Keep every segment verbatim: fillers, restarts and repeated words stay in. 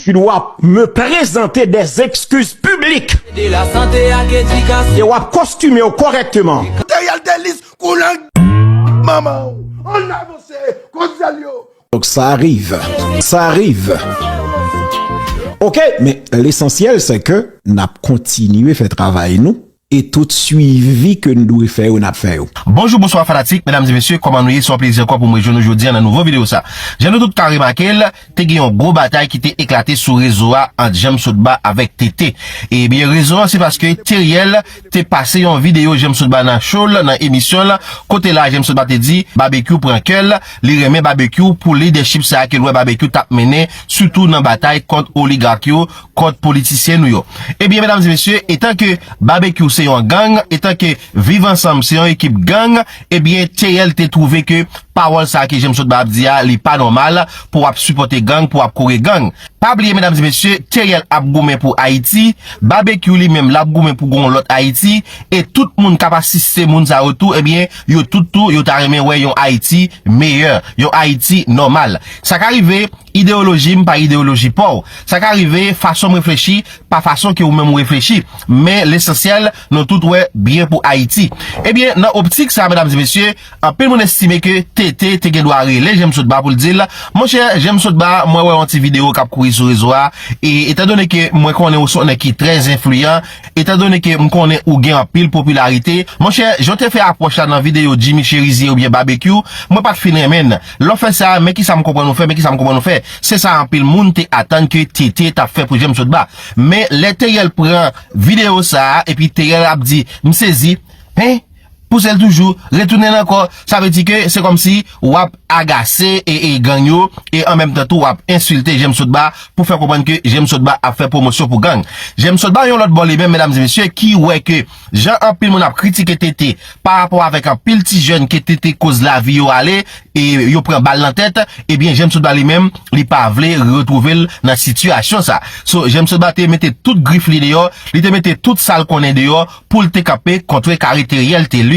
Tu dois me présenter des excuses publiques. De la santé ak edikasyon. E w ap kostime w kòrèkteman. Teyèl Telis koulèg manman w. Ann avanse, koze l yo. Donc ça arrive, ça arrive. Ok, men lesansyèl se ke n ap kontinye fè travay nou e tout swivi ke n dwe fè yo, n ap fè yo. Bonjou, bonswa fanatik, medam e mesye, kòman nou ye? Se yon plezi ankò pou mwen jwenn nou jodi a nan nouvo videyo sa. Jan nou tout ka remake l, te gen yon gwo batay ki te eklate sou rezo a ant James Sotba avèk Tete. Ebyen, rezon an se paske Teriel te pase yon videyo James Sotba nan show l, nan emisyon l, kote la James Sotba te di Babekyou pran kè l, li renmen Babekyou pou lidèchip sa a ke l wè Babekyou t ap mennen, sitou nan batay kont oligak yo, kont politisyen nou yo. Ebyen, medam e mesye, etan ke Babekyou se yon gang, etan ke Viv Ansanm se yon ekip gang, ebyen, Teriel te twouve ke pawòl sa a ke James Sotba ap di a, li pa nòmal pou w ap sipòte gang, pou w ap kore gang. Pa bliye, medam e mesye, Teriel ap goumen pou Ayiti, Babekyou li menm l ap goumen pou gon lòt Ayiti, e tout moun k ap asiste moun sa yo tou, ebyen, yo tout tou, yo ta renmen wè yon Ayiti meyè, yon Ayiti nòmal. Sa ka rive, ideyoloji m pa ideyoloji pa w. Sa ka rive, fason m reflechi pa fason ke ou menm ou reflechi. Men lesansyèl, nou tout wè byen pou Ayiti. Ebyen, nan optik sa, medam e mesye, anpil moun estime ke Tete te gen dwa rele James Sotba pou l di l, monchè, James Sotba, mwen wè yon ti videyo k ap kouri sou rezo a, e etandone ke mwen konnen ou se yon nèg ki trè enfliyan, etandone ke m konnen ou gen anpil popilarite, monchè, jan w te fè apwòch la nan videyo Jimmy Cherizier oubyen Babekyou, mwen pa t fin renmen l. Lè w fè sa, men kisa m konprann ou fè, men kisa m konprann ou fè. Se sa anpil moun te atann ke Tete t ap fè pou James Sotba. Men lè Teriel pran videyo sa a, epi Teriel ap di, m sezi, hein? Pouse l toujou, retounen l ankò. Sa vle di ke se kòmsi w ap agase e, e gang yo, e an menm tan tou w ap ensilte James Sotba pou fè konprann ke James Sotba ap fè pwomosyon pou gang. James Sotba yon lòt bò li menm, medam e mesye, ki wè ke jan anpil moun ap kritike Tete pa rapò avèk anpil ti jèn ke Tete koz lavi yo ale, e yo pran bal nan tèt, ebyen, James Sotba li menm, li pa vle retwouve l nan sitiyasyon sa. So, James Sotba te mete tout grif li deyò, li te mete tout sa l konnen deyò pou l te kanpe kont kare Teriel Telis.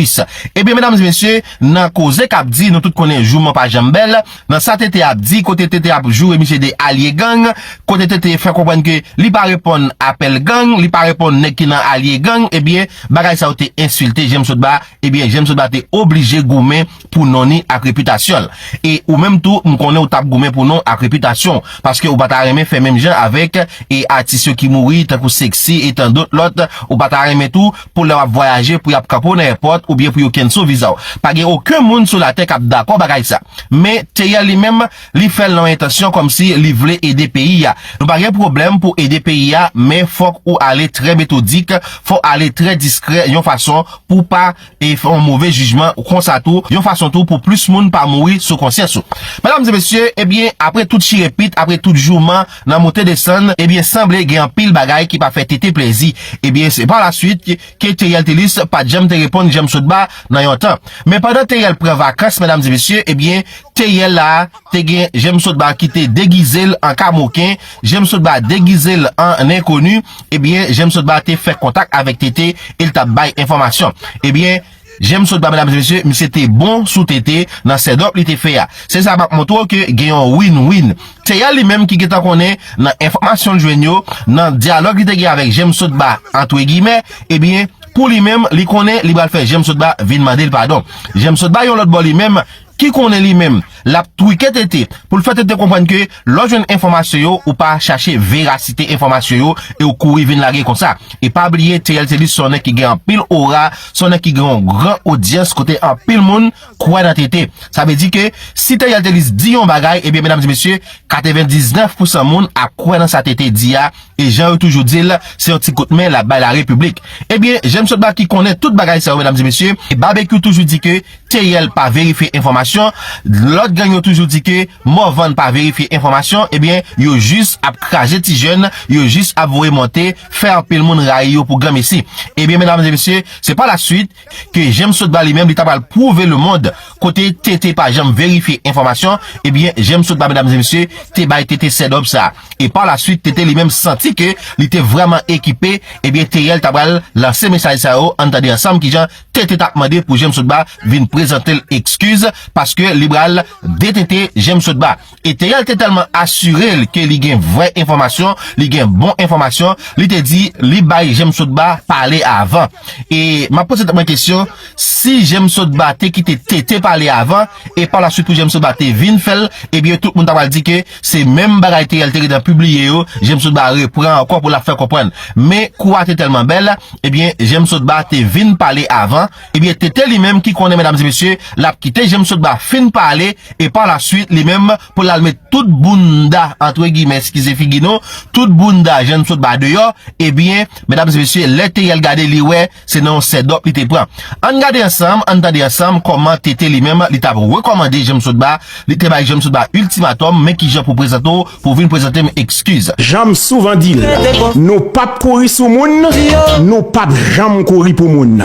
Ebyen, medam e mesye, nan koze k ap di, nou tout konnen jouman pa janm bèl, nan sa Tete ap di, kote Tete ap joure misye de alye gang, kote Tete fè konprann ke li pa reponn apèl gang, li pa reponn nèg ki nan alye gang, ebyen, bagay sa yo te ensilte James Sotba, ebyen, James Sotba te oblije goumen pou non ni ak repitasyon l. E ou menm tou, m konnen ou t ap goumen pou non ak repitasyon w, paske ou pa ta renmen fè menm jan avèk e atis yo ki mouri, tankou Sexy e tan dòt lòt, ou pa ta renmen tou pou lè w ap vwayaje, pou y ap kanpe w nan èpòt, oubyen pou yo kenso viza w. Pa gen okenn moun sou latè k ap dakò bagay sa. Men Teriel li menm, li fè l nan yon entansyon kòmsi li vle ede peyi a. Nou pa gen pwoblèm pou ede peyi a, men fòk ou ale trè metodik, fòk w ale trè diskrè, yon fason pou w pa e fè yon move jijman konsa tou, yon fason tou pou plis moun pa mouri sou konsyans ou. Medam e mesye, ebyen, apre tout chire pit, apre tout jouman nan monte desann, ebyen, sanble gen anpil bagay ki pa fè Tete plezi. Ebyen, se pa la swit ke, ke Teriel Telis pa t janm te reponn James Sotba nan yon tan. Men pandan Teriel pran vakans, medam e mesye, ebyen, Teriel la, te gen James Sotba ki te degize l an kamoken, James Sotba degize l an enkoni, ebyen, James Sotba te fè kontak avèk Tete e l t ap bay enfòmasyon. Ebyen, James Sotba, medam e mesye, misye te bon sou Tete nan sèdòp li te fè a. Se sa m ap montre w ke gen yon win-win. Teriel li menm ki gentan konnen nan enfòmasyon l jwenn yo, nan dyalòg li te gen avèk James Sotba, antre gimè, ebyen, pou li menm, li konnen li pral fè James Sotba vin mande l padon. James Sotba, yon lòt bò li menm, ki konnen li menm, l ap twike Tete, pou l fè Tete konprann ke lè w jwenn enfòmasyon yo, ou pa chache verasite enfòmasyon yo, e w kouri vin lage konsa. E pa bliye, Teriel Telis se yon nèg ki gen anpil ora, se yon nèg ki gen yon gran odyans kote anpil moun kwè nan Tete. Sa vle di ke si Teriel Telis di yon bagay, ebyen, medam e mesye, katrevendiznèf pousan moun ap kwè nan sa Tete di a, e jan yo toujou di l, se yon ti kout men l ap bay larepiblik. Ebyen, James Sotba ki konnen tout bagay sa yo, medam e mesye, e Babekyou toujou di ke Teriel pa verifye enfòmasyon, lòt gang yo toujou di ke Morvan pa verifye enfòmasyon, ebyen, yo jis ap kraze ti jèn, yo jis ap voye monte, fè anpil moun rayi yo pou granmesi. Ebyen, medam e mesye, se pa la swit ke James Sotba li menm, li ta pral pwouve lemonn kote Tete pa janm verifye enfòmasyon, ebyen, James Sotba, medam e mesye, te bay Tete sèdòp sa. E pa la swit, Tete li menm santi ke li te vrèman ekipe, ebyen, Teriel ta pral lanse mesaj sa yo, ann tande ansanm kijan T T t ap mande pou James Sotba vin prezante l ekskiz, paske li pral detete James Sotba. E Teriel te tèlman asire l ke li gen vrè enfòmasyon, li gen bon enfòmasyon, li te di li bay James Sotba pale avan. E m ap poze tèt mwen kesyon, si James Sotba te kite T T pale avan, e pa la swit pou James Sotba te vin fè l, ebyen tout moun ta pral di ke se menm bagay Teriel te gentan pibliye yo, James Sotba repran ankò pou l ap fè konprann. Men kou a te tèlman bèl, ebyen James Sotba te vin pale avan, ebyen T T li menm ki konnen, medam e mesye, l ap kite James Sotba fin pale, e pa la swit li menm pou l al met tout bounda, antre gimè, eskize figi nou, tout bounda James Sotba deyò, ebyen, medam e mesye, lè Teriel gade li wè, se nan yon sèdòp li te pran. Ann gade ansanm, ann tande ansanm kòman T T li menm, li t ap rekòmande James Sotba, li te bay James Sotba iltimatòm, men kijan pou prezante w, pou vin prezante m ekskiz. Jan m souvan di l, nou p ap kouri sou moun, nou p ap janm kouri pou moun.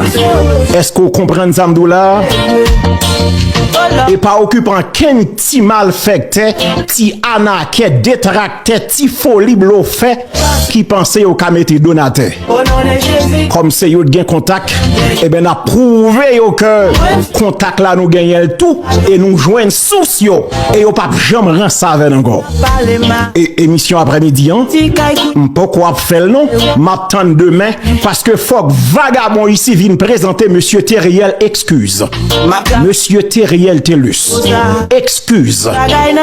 Èske w konprann sa m di w la a? E pa okipe ankenn ti malfèktè, ti anakè, detraktè, ti foli blofè ki panse yo ka mete do n atè. Kòm se yo t gen kontak, ebyen n ap pwouve yo ke kontak la nou genyen l tou, e nou jwenn sous yo, e yo p ap janm ran savèn ankò. E emisyon aprèmidi an, m poko ap fè l non, m ap tann demen, paske fòk vagabon isi vin prezante mesye Teriel ekskiz. Mesye Teriel Telus, ekskiz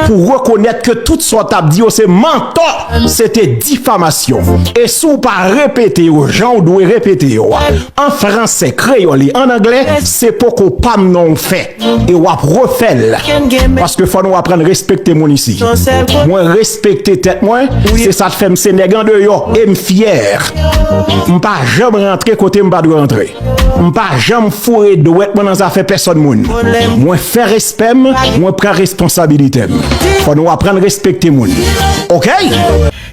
pou rekonèt ke tout sa w t ap di yo se mantò, se te difamasyon. E si w pa repete yo jan w dwe repete yo a, an fransè, kreyòl e an anglè, se poko pa m non w fè. E w ap refè l. Paske fò nou aprann respekte moun isi. Mwen respekte tèt mwen, se sa k fè m se nèg andeyò e m fyè. M pa janm rantre kote m pa dwe rantre. M pa janm foure dwèt mwen nan zafè pèsòn moun. Mwen fè respè m, mwen pran responsabilite m. Fò nou aprann respekte moun. Oke?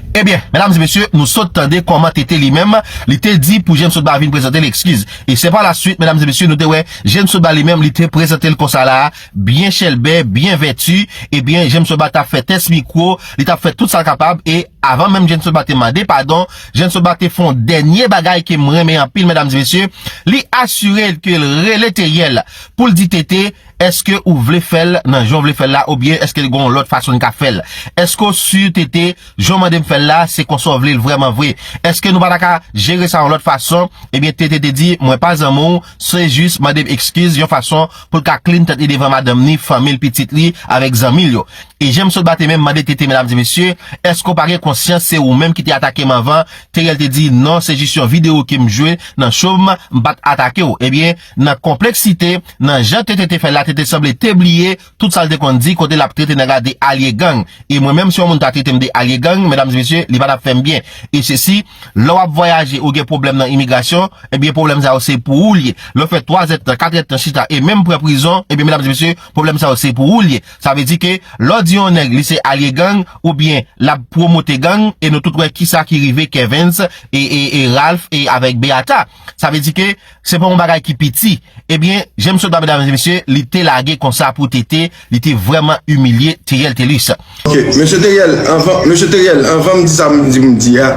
Ebyen, medam e mesye, nou sot tande kòman T T li menm, li te di pou James Sotba vin prezante l ekskiz. E se pa la swit, medam e mesye, nou te wè James Sotba li menm, li te prezante l konsa la a, byen chèlbè, byen vèti, ebyen, James Sotba t ap fè tès mikwo, li t ap fè tout sa l kapab, e avan menm James Sotba te mande padon, James Sotba te fè yon dènye bagay ke m renmen anpil, medam e mesye, li asire l ke l rele Teriel pou l di T T, èske ou vle fè l nan jan w vle fè l la, oubyen èske gen yon lòt fason n ka fè l? Èske w si T T, jan w mande m fè l la, se konsa w vle l vrèman vre? Èske nou pa ta ka jere sa yon lòt fason? Ebyen, T T te di, mwen pa zanmi w, se jis mande m ekskiz, yon fason pou l ka clean tèt li devan madanm ni, fanmi l, pitit li, avèk zanmi l yo. E James Sotba te menm mande T T, medam e mesye, èske w pa gen konsyans se ou menm ki te atake m anvan? Teriel te di, non, se jis yon videyo ke m jwe nan show m, m pa t atake w. Ebyen, nan konpleksite, nan jan T T te fè l la, T T sanble te bliye tout sa l te konn di, kote l ap trete nèg la de alye gang. E mwen menm, si yon moun ta trete m de alye gang, medam e mesye, li pa t ap fè m byen. E sesi, lè w ap vwayaje, ou gen pwoblèm nan imigrasyon, ebyen, pwoblèm sa yo se pou ou l ye. Lè w fè twa zèdtan, kat èdtan chita e menm pran prizon, ebyen, medam e mesye, pwoblèm sa yo se pou ou l ye. Sa vle di ke lè w di yon nèg li se alye gang, oubyen l ap pwomote gang, e nou tout wè kisa ki rive Kervens, e, e, e Ralph, e avèk Beata. Sa vle di ke se pa yon bagay ki piti. Ebyen, James Sotba, medam e mesye, li te lage konsa pou T T, li te vrèman imilye Teriel Telus. Ok, mesye Teriel, anvan, mesye Teriel, anvan m di sa m di, m di a,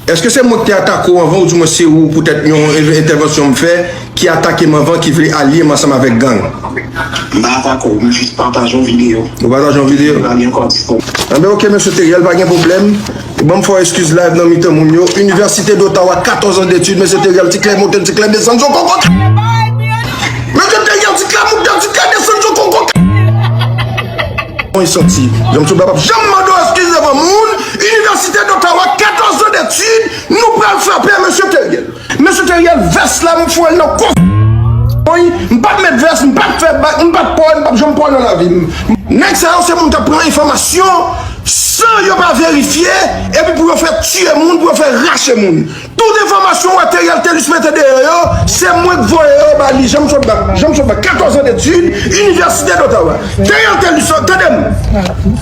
èske se mwen ki te atake w anvan, oudimwen se ou poutèt yon en-, entèvansyon m fè ki atake m anvan, ki vle alye m ansanm avèk gang? M pa atake w, m jis pataje yon videyo. Ou pataje yon videyo? Videyo a li ankò disponib. Anben, ok, mesye Teriel, pa gen pwoblèm. Ban m fè w ekskiz live nan mitan moun yo. Inivèsite d'Ottawa, katòz an detid, mesye Teriel, ti klè monte, ti klè desann, son konkonk. Mesye Teriel, ti klè monte, ti klè desann, son konkonk. Mwen santi, James Sotba p ap janm mande w ekskiz devan moun. Inivèsite d'Ottawa, katòz an detid, nou pral frape mesye Teriel. Mesye Teriel, vès la, m foure l nan kò. Wi, m p ap met vès, m p ap fè bak, m p ap pòl, m p ap janm pòl nan lavi m. Nèg sa yo se moun k ap pran enfòmasyon san yo pa verifye, epi pou yo fè tiye moun, pou yo fè rache moun. Tout enfòmasyon w wè Teriel Telus mete deyò yo, se mwen k voye yo ba li, James Sotba, James Sotba, katòz an detid, Inivèsite d'Ottawa. Teriel Telus, tande m.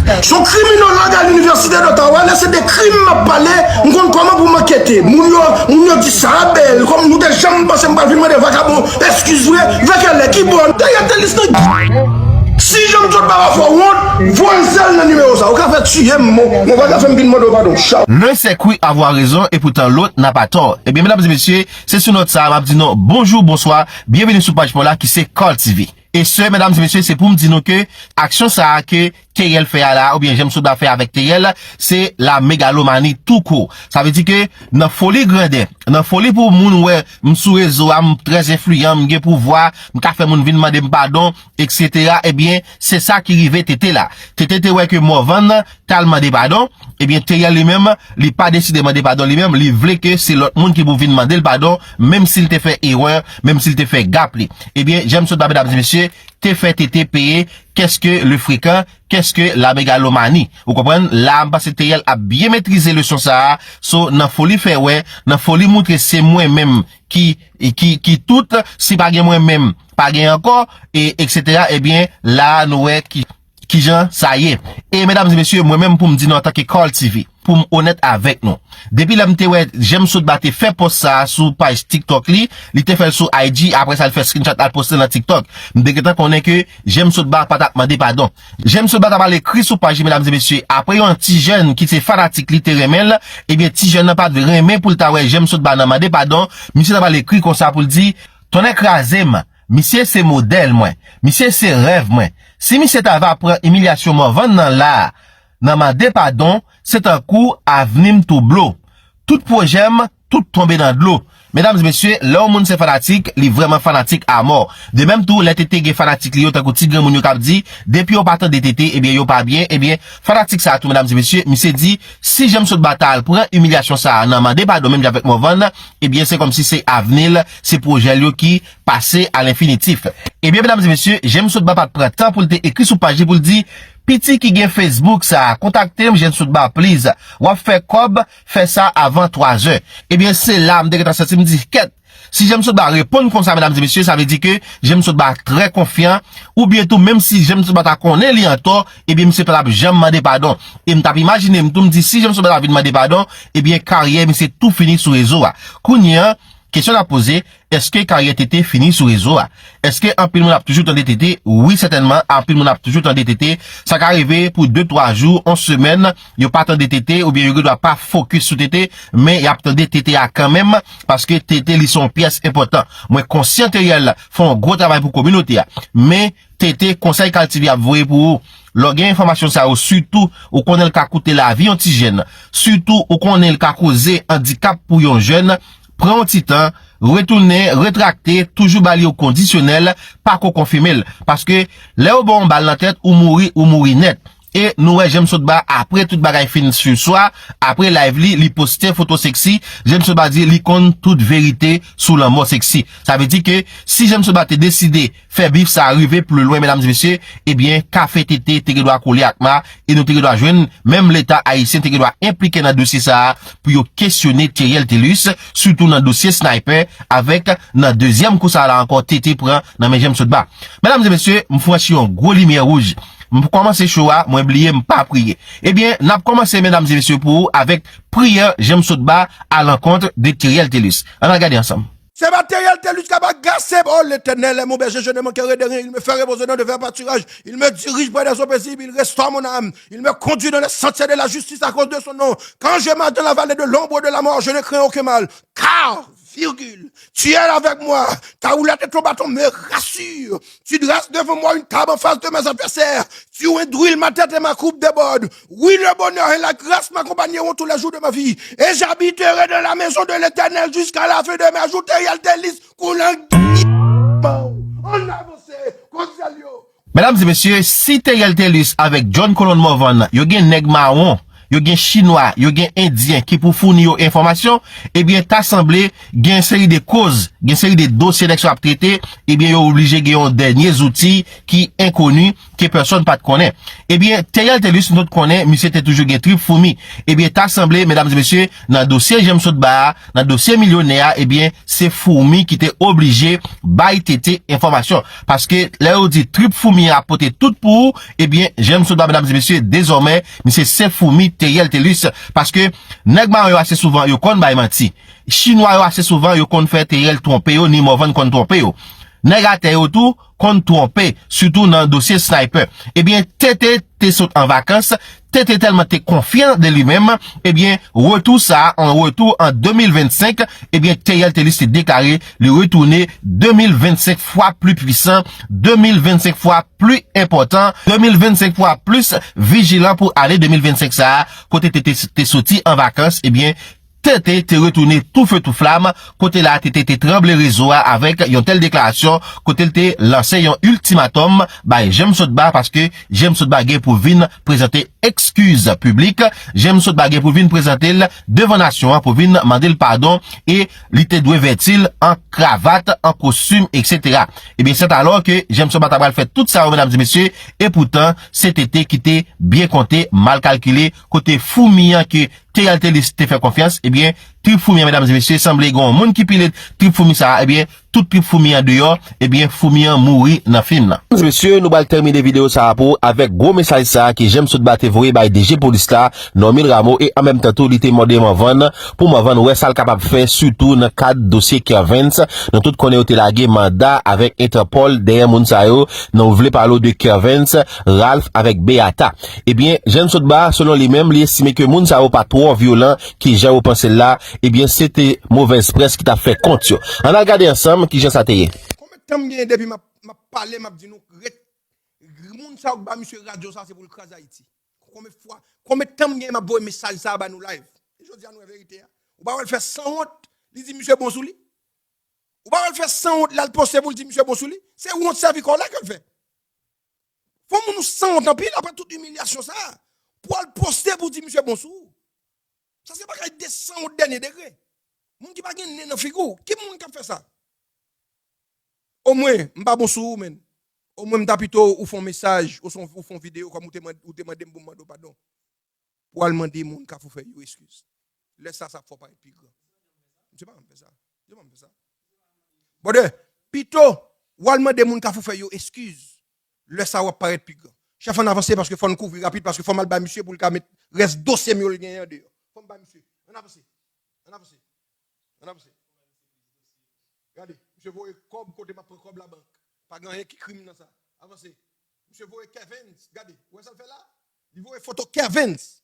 Se yon kriminològ a Linivèsite d'Ottawa, lè se de krim m ap pale, m konn kòman pou m ankete. Moun yo, moun yo di sa a bèl, kòm nou te janm panse m pral vin mande vakabon ekskiz vre, vè kèlè, ki bò, Teriel Telus nan. Si M sot pa fè w wont, voye sèl nan nimewo sa. Ou ka fè tiye m, mon, mon pa ka fè m vin mande w padon. Chaw. L'un sait qui avoir raison et pourtant l'autre n'a pas tort. Ebyen, medam e mesye, se sou nòt sa a, m ap di nou bonjou, bonswa, byenveni sou paj pa w la ki se Carl T V. E se, medam e mesye, se pou m di nou ke aksyon sa a ke Teriel fè a la, oubyen James Sotba fè avèk Teriel, se la megalomani tou kou. Sa vle di ke nan foli grandè, nan foli pou moun wè m sou rezo a, m trè enfliyan, m gen pouvwa, m ka fè moun vin mande m padon, etsetera. Ebyen, se sa ki rive Tete la. Tete te wè ke Morvan t al mande padon, ebyen, Teriel li menm, li pa deside mande padon li menm, li vle ke se lòt moun ki pou vin mande l padon, menm si l te fè erè, menm si l te fè gap li. Ebyen, James Sotba, medam e mesye, te fè Tete peye qu'est-ce que le fréquent, qu'est-ce que la mégalomanie. Ou konprann? La, m panse Teriel ap byen metrize leson sa a. So, nan foli fè wè, nan foli moutre se mwen menm ki, ki, ki tout, si pa gen mwen menm, pa gen ankò, e, etsetera. Ebyen, la, nou wè ki, kijan sa ye. E, medam e mesye, mwen menm pou m di nou antanke Carl T V, pou m onèt avèk nou. Depi lè m te wè James Sotba te fè pòs sa a sou paj TikTok li, li te fè l sou I G, apre sa l fè screenshot al poste nan TikTok. M te gentan konnen ke James Sotba pa t ap mande padon. James Sotba t ap al ekri sou paj li, medam e mesye, apre yon ti jèn ki se fanatik li te renmen l, ebyen ti jèn nan pa t renmen pou l ta wè James Sotba nan mande padon, misye t ap al ekri konsa pou l di, tonnè kraze m, misye se modèl mwen, misye se rèv mwen. Si misye ta va pran imilyasyon Morvan nan la a, nan mande padon, se tankou avni m tou blo. Tout pwojè m, tout tonbe nan dlo. Medam e mesye, lè yon moun se fanatik, li vrèman fanatik amò. De menm tou, lè Tete gen fanatik li yo, tankou ti granmoun yo k ap di, depi yo pa tande Tete, ebyen yo pa byen, ebyen, fanatik sa a tou, medam e mesye, misye di, si James Sotba ta al pran imilyasyon sa a nan mande padon menm jan avèk Morvan, ebyen, se kòmsi se avni l, se pwojè l yo ki pase a lenfinitif. Ebyen, medam e mesye, James Sotba pa t pran tan pou l te ekri sou paj li pou l di, piti ki gen Facebook sa a, kontakte m, James Sotba, please. W ap fè kòb, fè sa avan twazè. Ebyen, se la m te gentan santi m di, kèt, si James Sotba reponn konsa, medam e mesye, sa vle di ke James Sotba trè konfyan, oubyen tou, menm si James Sotba ta konnen li antò, ebyen, misye pa t ap janm mande padon. E m t ap imajine m tou, m di, si James Sotba ta vin mande padon, ebyen, karyè misye tou fini sou rezo a. Kounye a, kesyon n ap poze, èske karyè Tete fini sou rezo a? Èske anpil moun ap toujou tande Tete? Wi, sètènman, anpil moun ap toujou tande Tete. Sa ka rive pou de, twa jou, yon semèn, yo pa tande Tete, oubyen yo gendwa pa fokis sou Tete, men y ap tande Tete a kanmenm, paske Tete li se yon pyès enpòtan. Mwen konsyan Teriel fè yon gwo travay pou kominote a, men Tete, konsèy Carl T V ap voye pou ou, lè w gen enfòmasyon sa yo, sitou ou konnen l ka koute lavi yon ti jèn, sitou ou konnen l ka koze andikap pou yon jèn, pran yon ti tan, retounen, retrakte, toujou ba li yon kondisyonèl, pa ko konfime l. Paske lè yo ba w yon bal nan tèt, ou mouri, ou mouri nèt. E nou wè James Sotba, apre tout bagay fin sou swa, apre live li, li poste foto seksi, James Sotba di li konn tout verite sou lanmò seksi. Sa vle di ke si James Sotba te deside fè bif sa a rive pli lwen, medam e mesye, ebyen, kafe Tete te gendwa kole ak ma, e nou te gendwa jwenn, menm Leta ayisyen te gendwa enplike nan dosye sa a pou yo kesyone Teriel Telus, sitou nan dosye Sniper, avèk nan dezyèm kou sa a la ankò, Tete pran nan men James Sotba. Medam e mesye, m franchi yon gwo limyè wouj. M kòmanse show a, mwen bliye m pa priye. Ebyen, n ap kòmanse, medam e mesye, pou ou avèk priyè James Sotba alankont de Teriel Telus. Ann al gade ansanm. Se pa Teriel Telus k ap agase, oh l'Éternel est mon berger, je ne manquerai de rien. Il me fait reposer dans de verts pâturages. Il me dirige près des eaux paisibles. Il restaure mon âme. Il me conduit dans les sentiers de la justice à cause de son nom. Quand je marche dans la vallée de l'ombre de la mort, je ne crains aucun mal. Car, virgule, tu es avec moi. Ta houlette et ton bâton me rassurent. Tu dresses devant moi une table en face de mes adversaires. Tu induis ma tête et ma coupe déborde. Oui, le bonheur et la grâce m'accompagneront tous les jours de ma vie. Et j'habiterai dans la maison de l'Éternel jusqu'à la fin de mes jours. Teriel Telus, koulangman. Ann avanse, Gonzalo. Medam e mesye, si Teriel Telus avèk John Colon Morvan, yo gen nèg mawon, yo gen chinwa, yo gen endyen ki pou founi yo enfòmasyon, ebyen, ta sanble gen seri de koz, gen seri de dosye nèg sa yo ap trete, ebyen, yo oblije gen yon dènye zouti ki enkoni, ke pèsòn pa t konnen. Ebyen, Teriel Telus, nou tout konnen, misye te toujou gen trip foumi. Ebyen, ta sanble, medam e mesye, nan dosye James Sotba a, nan dosye milyonè a, ebyen, se foumi ki te oblije bay Tete enfòmasyon. Paske lè yo di trip foumi a pote tout pou ou, ebyen, James Sotba, medam e mesye, dezòmè, misye se foumi Teriel Telus. Paske nèg mawon yo ase souvan, yo konn bay manti. Chinwa yo ase souvan, yo konn fè Teriel twonpe yo, ni Morvan konn twonpe yo. Nèg atè yo tou konn twonpe, sitou nan dosye sniper. Ebyen, T T te sot an vakans, T T tèlman te konfyan de li menm, ebyen, retou sa a, an retou an de mil vennsenk, ebyen, Theriel Thelus te deklare li retounen de mil vennsenk fwa pli pwisan, de mil vennsenk fwa pli enpòtan, de mil vennsenk fwa plis vijilan pou ane de mil vennsenk sa a, kote T T te soti an vakans, ebyen, T T te retounen tou fe tou flam, kote la T T te tranble rezo a avèk yon tèl deklarasyon, kote l te lanse yon iltimatòm bay James Sotba, paske James Sotba gen pou vin prezante ekskiz piblik, James Sotba gen pou vin prezante l devan nasyon an pou vin mande l padon, e li te dwe vèti l an kravat, an kostim, etsetera. Ebyen, sèt alò ke James Sotba ta pral fè tout sa yo, medam e mesye, e poutan, se T T ki te byen konte, mal kalkile, kote foumi an ke Theriel Thelus te fè konfyans, ebyen, trip foumi an, medam e mesye, sanble gen yon moun ki pile trip foumi sa a, ebyen, tout trip foumi an deyò, ebyen, foumi an mouri nan fim nan. Medam e mesye, nou pral tèmine videyo sa a pou avèk gwo mesaj sa a ke James Sotba te voye bay D G polis la, Normil Rameau, e an menm tan tou, li te mande m anvan pou m anvan wè sa l kapab fè, sitou nan kad dosye Kervens. Nou tout konnen yo te lage manda avèk Interpol dèyè moun sa yo, nou vle pale w de Kervens, Ralph avèk Beata. Ebyen, James Sotba, selon li menm, li estime ke moun sa yo pa twò vyolan ki jan yo panse l la, ebyen, se te movèz près ki t ap fè kont yo. Ann al gade ansanm ki jan sa te ye. Konbyen tan m genyen depi m ap, m ap pale, m ap di nou, ret, moun sa yo k ba misye radyo sa, se pou l kraze Ayiti. Konbyen fwa, konbyen tan m genyen m ap voye mesaj sa a ba nou live? E jodi a nou wè verite a. Ou pa wè l fè sanwont, li di misye bon sou li? Ou pa wè l fè sanwont, l al poste pou l di misye bon sou li? Se wont sèvi kò w la ke l fè. Fò moun ou sanwont anpil apre tout imilyasyon sa a, pou al poste pou di misye bon sou ou. Sa se bagay de sanwont dènye degre. Moun ki pa gen nen nan figi w, ki moun k ap fè sa? Omwen, m pa bon sou ou, menn. Omwen, m ta pito ou fè yon mesaj, ou fè yon videyo kòm ou te mande, ou te mande m pou m mande w padon. Pou al mande moun Kafou Fèy yo eskiz. Lè sa, sa ap fè w parèt pi gran. Misye pa janm fè sa. Misye pa janm fè sa. Brother, pito, w al mande moun Kafou Fèy yo eskiz. Lè sa, w ap parèt pi gran. Chèf, ann avanse paske fò n kouvri rapid, paske fò m al bay misye pou l ka met rès dosye m yo l genyen an deyò. Fò m bay misye. Ann avanse. Ann avanse. Ann avanse. Gade, misye voye kòb kote m ap pran kòb labank. Pa gen anyen ki krim nan sa. Avanse. Misye voye Kervens. Gade, ou wè sa l fè la? Li voye foto Kervens.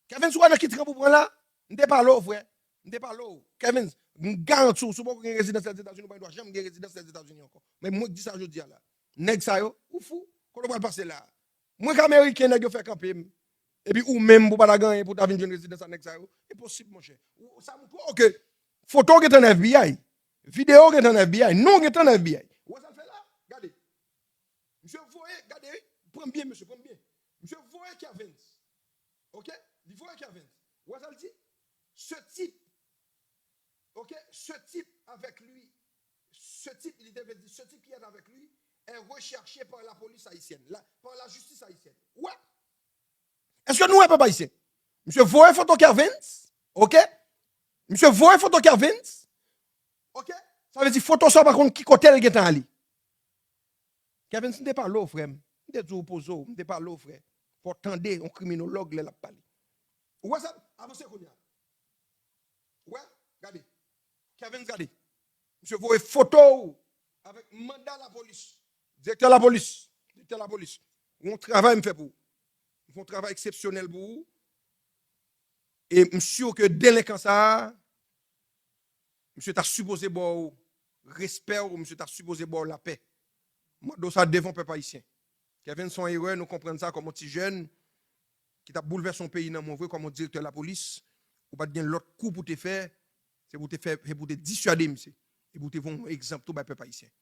Kervens, ou wè nan ki tren pou pran la? M te pale w, frè. M te pale w. Kervens, m garanti w, si w poko gen rezidans Lèzetazini, ou pa gen dwa janm gen rezidans Lèzetazini ankò. Men mwen k di sa jodi a la. Nèg sa yo, ou fou? Kote w pral pase la a? Mwen k ameriken, nèg yo fè kanpe m. Epi ou menm, pou w pa ta gen anyen pou w ta vin jwenn rezidans a nèg sa yo. Enposib, monchè. Ou, sa montre w ke foto w gentan nan F B I. Videyo w gentan nan F B I. Non w gentan nan F B I. Ou wè sa l fè la? Gade. Misye voye, gade, wi. Pran m byen, mesye, pran m byen. Misye voye Kervens. Ok? Li voye Kervens. Ou wè sa l di? Ce type, ok? Ce type avec lui, ce type, li te vle di, ce type qui est avec lui est recherché par la police haïtienne, la, par la justice haïtienne. Ou wè? Èske nou wè, pèp ayisyen? Misye voye foto Kervens, ok? Misye voye foto Kervens, ok? Sa vle di foto sa w pa konn ki kote l gentan ale. Kervens, m te pale w, frè m. M te di w poze w, m te pale w, frè. Fò w tande yon kriminològ lè l ap pale. Ou wè sa? Avanse kounye a. Ou wè? Gade. Kervens, gade. Misye voye foto w avèk manda lapolis. Direktè lapolis. Direktè lapolis. Yon travay m fè pou ou. M fè yon travay eksepsyonèl pou ou. E m si ke delenkan sa a, misye ta sipoze ba w respè w, misye ta sipoze ba w lapè. M mande w sa devan pèp ayisyen. Kervens, se yon erè, nou konprann sa kòm yon ti jèn ki t ap boulvèse yon peyi nan men w vre kòm yon direktè lapolis. Ou pa t gen lòt kou pou w te fè, se pou w te fè, se pou w te disyade misye. E pou w te voye yon egzanp tou bay pèp ayisyen.